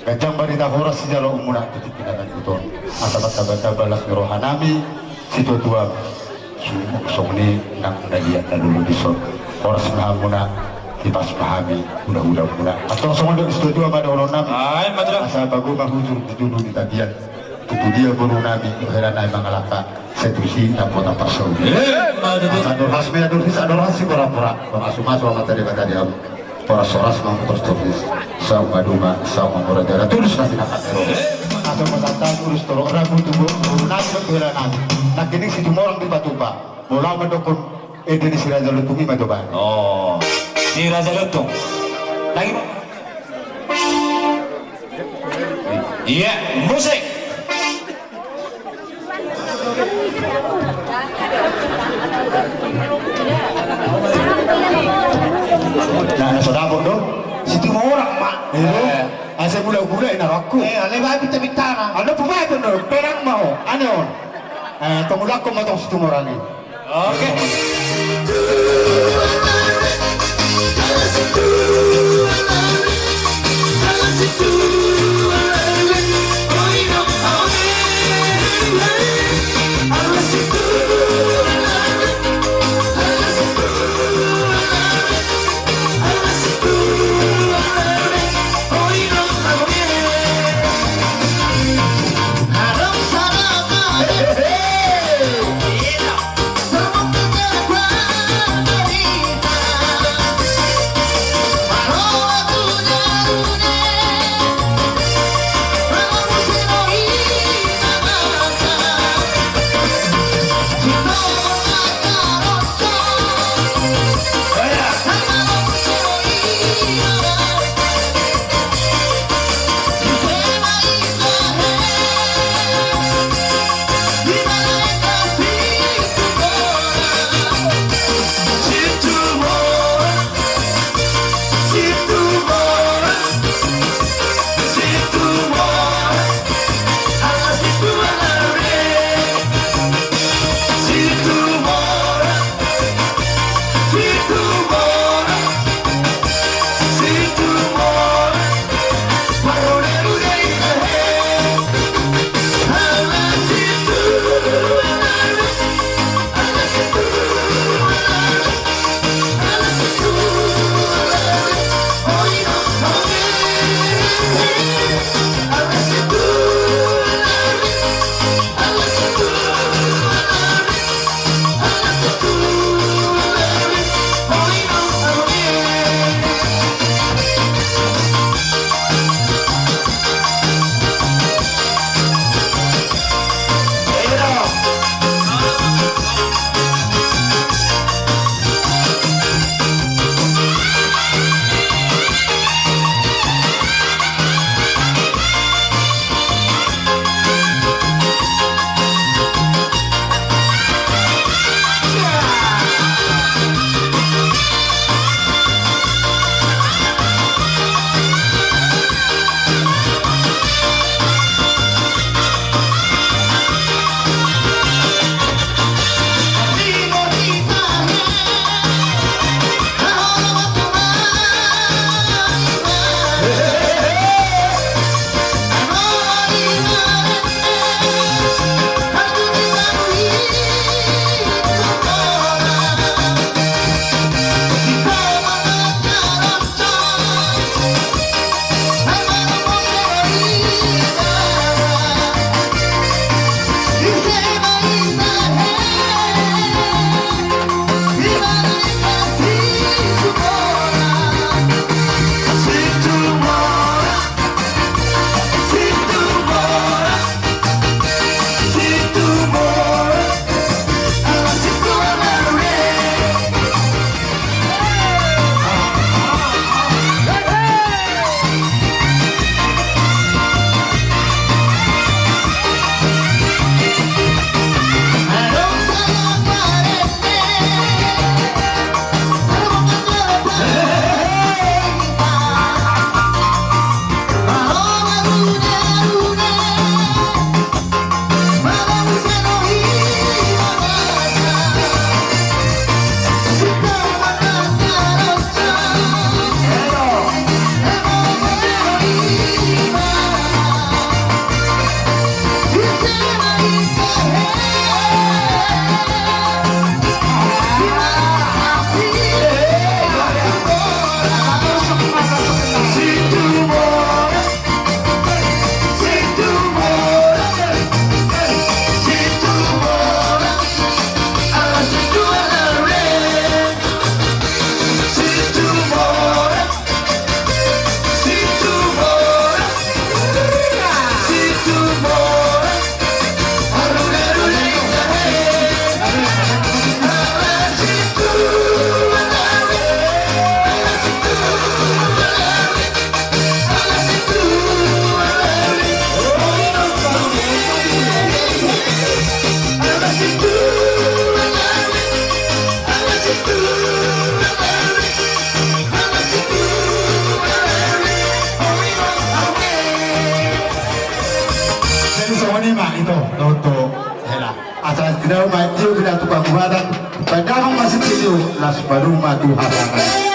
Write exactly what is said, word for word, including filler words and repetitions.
Ganjang barita horas sijaloonmuna di tingki na ganjang on. Asa martamba-tamba las ni rohanami, situatua. Songon i nang na liat na lolo dison. Horas ma hamuna, tipas ma hami, hula-hulamuna. Antong songon i do situatua ma dohononnami. Ai, ma tutu. Asa pago ma hujur di julu ni tapian. Tu dia borunami, hela nai mangalangka. Sai tusi na pota parsaulian. Eh, ma tutu. Asa dorhas ma, dorhas, dorhas si pora-pora. Pamasu-masu Amanta Debata di hamu. Horas-horas ma, horas-horas. Saur matua ma, saur mamora jala. Tulus na sinangkap ni roha. Asa ma tata tulus torop rabu tu borunami, tu helanami. Nangkining Situmorang di Patupa. Molo au mandokkon ende ni Si Raja Lontung i ma tobani. Oh, Si Raja Lontung. Lagi. Iya, musik. Nah, na so dapot do. Situmorang ma. Iya. Eh. Asa mula-mula ina rakku. Eh, ale babi tabitara. Alo pumaton do, perang ma ho. Ane on. Eh, tong ulakkon ma tong Situmorang i. Oke. Ito, toto, hela. Asa ginau ma io, ginau tukang ubadan. Badangon ma sitio, las parumatua harangan.